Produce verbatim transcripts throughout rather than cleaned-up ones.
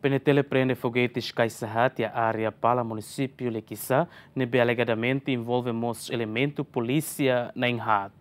PNTL prende fogetes kaixa haat iha área Pala, munisípiu Likisá, ne'ebé alegadamente envolve mós elementu polísia na'in-haat.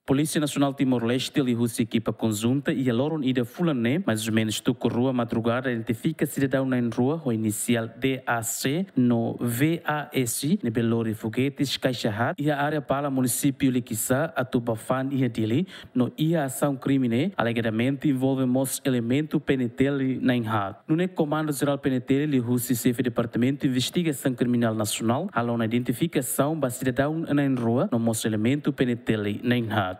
Polísia Nasionál Timor-Leste liuhusi ekipa konjunta iha loron ida fulan ne'e, mais ou menus tuku rua madrugada, identifika sidadaun na'in-rua ho inisiál D A C no V A S, ne'ebé lori fogetes kaixa haat iha área Pala, munisípiu Likisá, atu ba fa'an iha Dili, no iha asaun krime ne'e alegadamente envolve mós elementu PNTL na'in-haat. Nune'e Komandu Jerál PNTL liuhusi Xefe Departamentu Investigasaun Kriminál Nasionál halo ona identifikasaun ba sidadaun na'in-rua no mós elementu PNTL na'in-haat.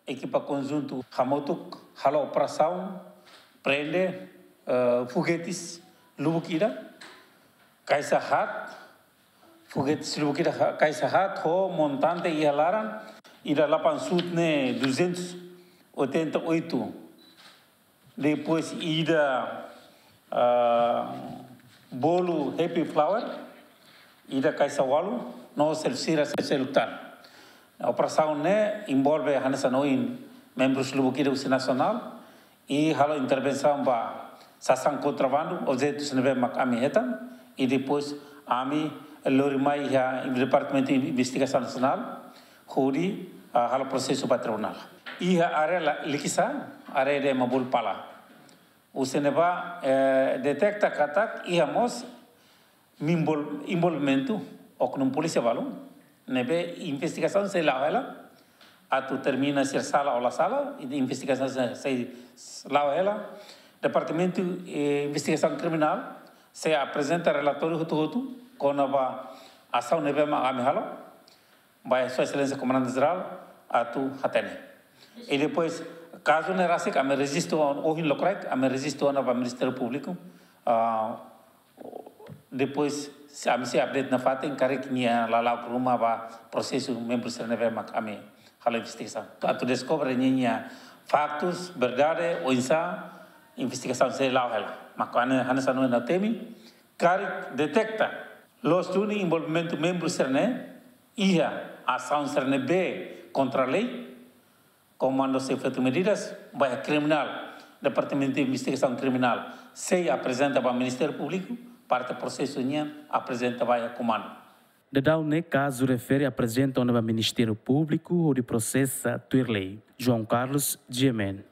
Ekipa konjuntu hamutuk halo operasaun prende, eh, fogetes lubuk ida, kaixa haat, fogetes lubuk ida, kaixa haat ho montante iha laran ida lapan sut ne'e duzentos oitenta e oito. Depois ida, ah, bolu Happy Flower, ida kaixa walu, no selu sira seluk tan. Operasaun ne'e envolve hanesan ohin membrus lubuk ida husi nasionál, i halo intervensaun ba sasán kontrabandu, objetus ne'ebé mak ami hetan, i depois ami lori mai iha Departamentu Investigasaun Nasionál, hodi, ah, halo prosesu ba tribunál. Iha área la-, Likisá, área ida ema bolu Pala. Husi ne'ebá, eh, deteta katak iha mós envol-, envolvimentu oknum polísia balu, ne'ebé investigasaun sei la'o hela, atu determina se sala ou la sala, i investigasaun sei, sei la'o hela. Departamentu, eh, Investigasaun Kriminál sei aprezenta relatóriu hotu-hotu kona-ba asaun ne'ebé mak ami halo ba Sua Exelénsia Komandante Jerál atu hatene. I depois, kazu ne'e rasik ami rejistu ohin lokraik, ami rejistu ona ba Ministériu Públiku. Ah, depois, se ami sei update nafatin, karik nia lala'ok ruma ba prosesu membru sira ne'ebé mak ami halo investigasaun. Atu deskobre ninia faktus, verdade, oinsá, investigasaun sei la'o hela. Mak hanesan, hanesan ohin ha'u temi, karik deteta loos duni envolvimentu membru sira-ne'e iha asaun sira ne'ebé kontra lei, Komandu sei feto medidas ba iha kriminál, Departamentu Investigasaun Kriminál sei aprezenta ba Ministériu Públiku, parte prosesu nian aprezenta ba iha Komandu. Daudaun ne'e kazu refere aprezenta ona ba Ministériu Públiku hodi prosesa tuir lei. João Carlos, G M N.